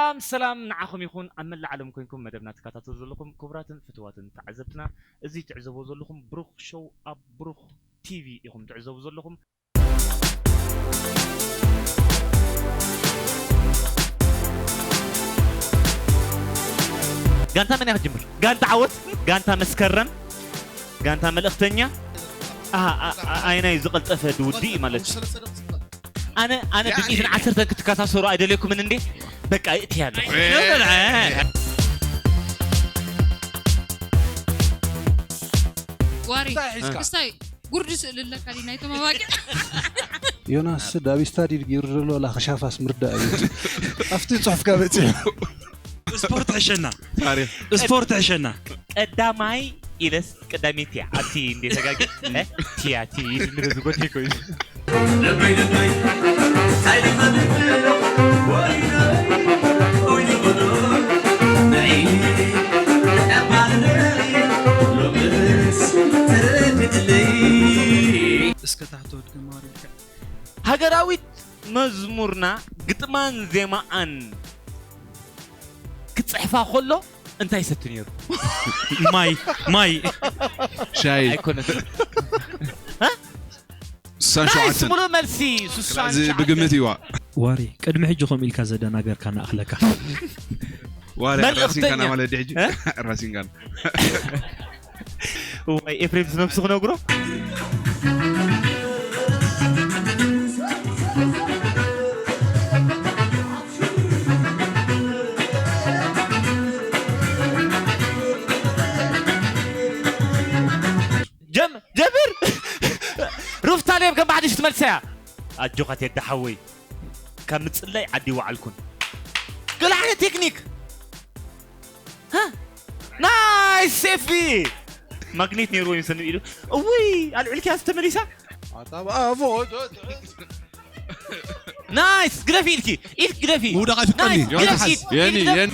ሰላም ሰላም ንዓኹም ይኹን ኣብ መላእ ዓለም ኮይንኩም መደብና ትከታተሉ ዘለኹም ክቡራትን ፍትዋትን ተዓዘብትና፣ እዚ ትዕዘቡ ዘለኹም ብሩኽ ሾው ኣብ ብሩኽ ቲቪ ኢኹም ትዕዘቡ ዘለኹም። ጋንታ መን እያ ክትጅምር? ጋንታ ዓወት፣ ጋንታ መስከረም፣ ጋንታ መልእኽተኛ። ኣሃ፣ ኣ- ኣ- ኣይናይ ዝቐልጠፈ ድውዲ ማለት እዩ። ኣነ ኣነ ብሚእትን ዓሰርተን ክትከሳሰሩ ኣይደለኩምን እንዴ? በቃ እቲ ያለ ዋሪ እንታይ ሒዝካ? ክስታይ ጉርዲ ስእሊ ኣለካ ድዩ ናይቶም ኣባጊዕ? ዮናስ ዳብ ስታዲ ገይሩ ዘሎ ላ ክሻፋስ ምርዳእ እዩ። ኣብቲ ጽሑፍካ በጺሑ። ስፖርት ሕሸና። ታሪኽ። ስፖርት ሕሸና። ቀዳማይ ኢለስ ቀዳመይቲ እያ። ኣብቲ እንደ ተጋገ፣ እ? ቲያ ቲ ኢሉ ንበዚ ጎዴ ኮይኑ። እስከ ታሕቶ ድገማሪ። ሃገራዊት መዝሙርና ግጥማን ዜማኣን ክጽሕፋ ከሎ እንታይ ይሰቲ ነይሩ? ማይ፣ ማይ። ሻይ። ኣይኮነትን። እ? ስሳን ናይስ፣ ሸውዓተን። ሙሉእ መልሲ፣ ስሳን እዚ ሸውዓተን። ብግምት ይዋ። ዋሪ፣ ቅድሚ ሕጂ ከምኡ ኢልካ ዘደናገርካ ንኣኽለካ። ዋሪ፣ መልእኽተኛ። ራሲንካና ማለት ድሕጂ። እ? ራሲንካና። ወይ ኤፍሬም ዝነብሱ ክነግሮ። ጀም ጀብር ሩፍታሌም ከም ባዕድሽ ትመልሰያ። ኣጆኻ ቴዲ ሓወይ፣ ካብ ምጽላይ ዓዲ ይወዓልኩን። ገለ ዓይነት ቴክኒክ። ሃ? ናይስ ሴፊ። ማግኔት ነይርዎ ይመስለኒ ኢሉ። እውይ፣ ኣልዒልክያ ዝተመሊሳ። ናይስ፣ ግደፊ ኢልኪ፣ ኢልክ ግደፊ። ምውዳቕ ኣይፍቀድን እዩ። ናይስ፣ ግደፊ፣ ዮናስ፣ ኢድ፣ የኒ፣ ኢድ ግደፊ። የኒ።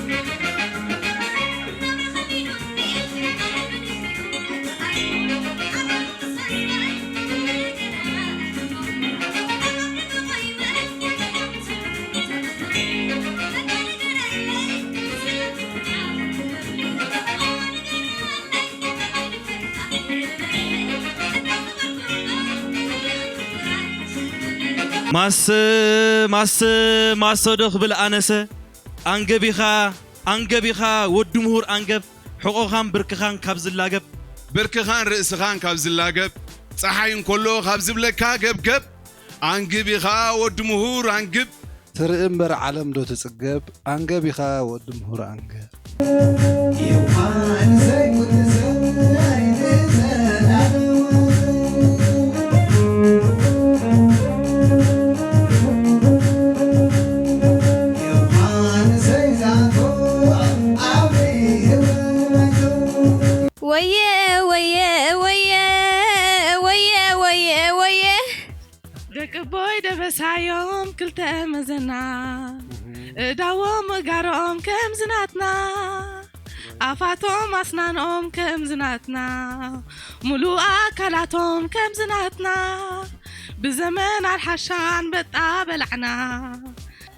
ማሰ፣ ማሰ፣ ማሰ ዶ ክብል ኣነሰ? ኣንገቢኻ፣ ኣንገቢኻ ወዲ ምሁር ኣንገብ፣ ሕቖኻን ብርክኻን ካብ ዝላገብ። ብርክኻን ርእስኻን ካብ ዝላገብ፣ ጸሓይ እንከሎ ካብ ዝብለካ ገብገብ፣ ኣንግብ ኢኻ ወዲ ምሁር ኣንግብ። ትርኢ እምበር ዓለም ዶ ትጽገብ፣ ኣንገብ ኢኻ ወዲ ምሁር ኣንገብ። ወየ ወየ ወየ ወየ ወየ ወየ ደቂ ቦይ ደበሳዮም ክልተ መዘና እዳዎም እጋሮኦም ከምዚ ናትና ኣፋቶም ኣስናኖም ከምዚ ናትና ሙሉእ ኣካላቶም ከምዚ ናትና ብዘመን ኣልሓሻ ኣንበጣ በላዕና።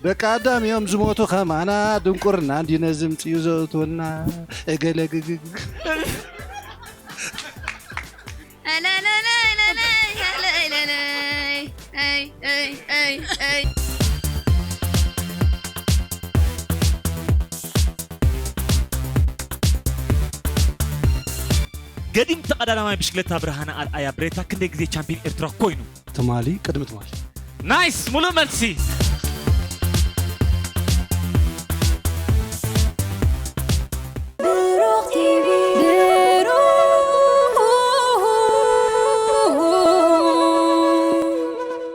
ደቂ ኣዳም እዮም ዝሞቱ ከማና ድንቁርና እንዲ ነዚ ምፅኡ ዘእትወና እገለግግግ ገዲም ተቐዳዳማይ ብሽክለታ ብርሃነ ኣርኣያ ብሬታ ክንደይ ግዜ ቻምፒዮን ኤርትራ ኮይኑ? ትማሊ፣ ቅድሚ ትማሊ። ናይስ፣ ሙሉእ መልሲ።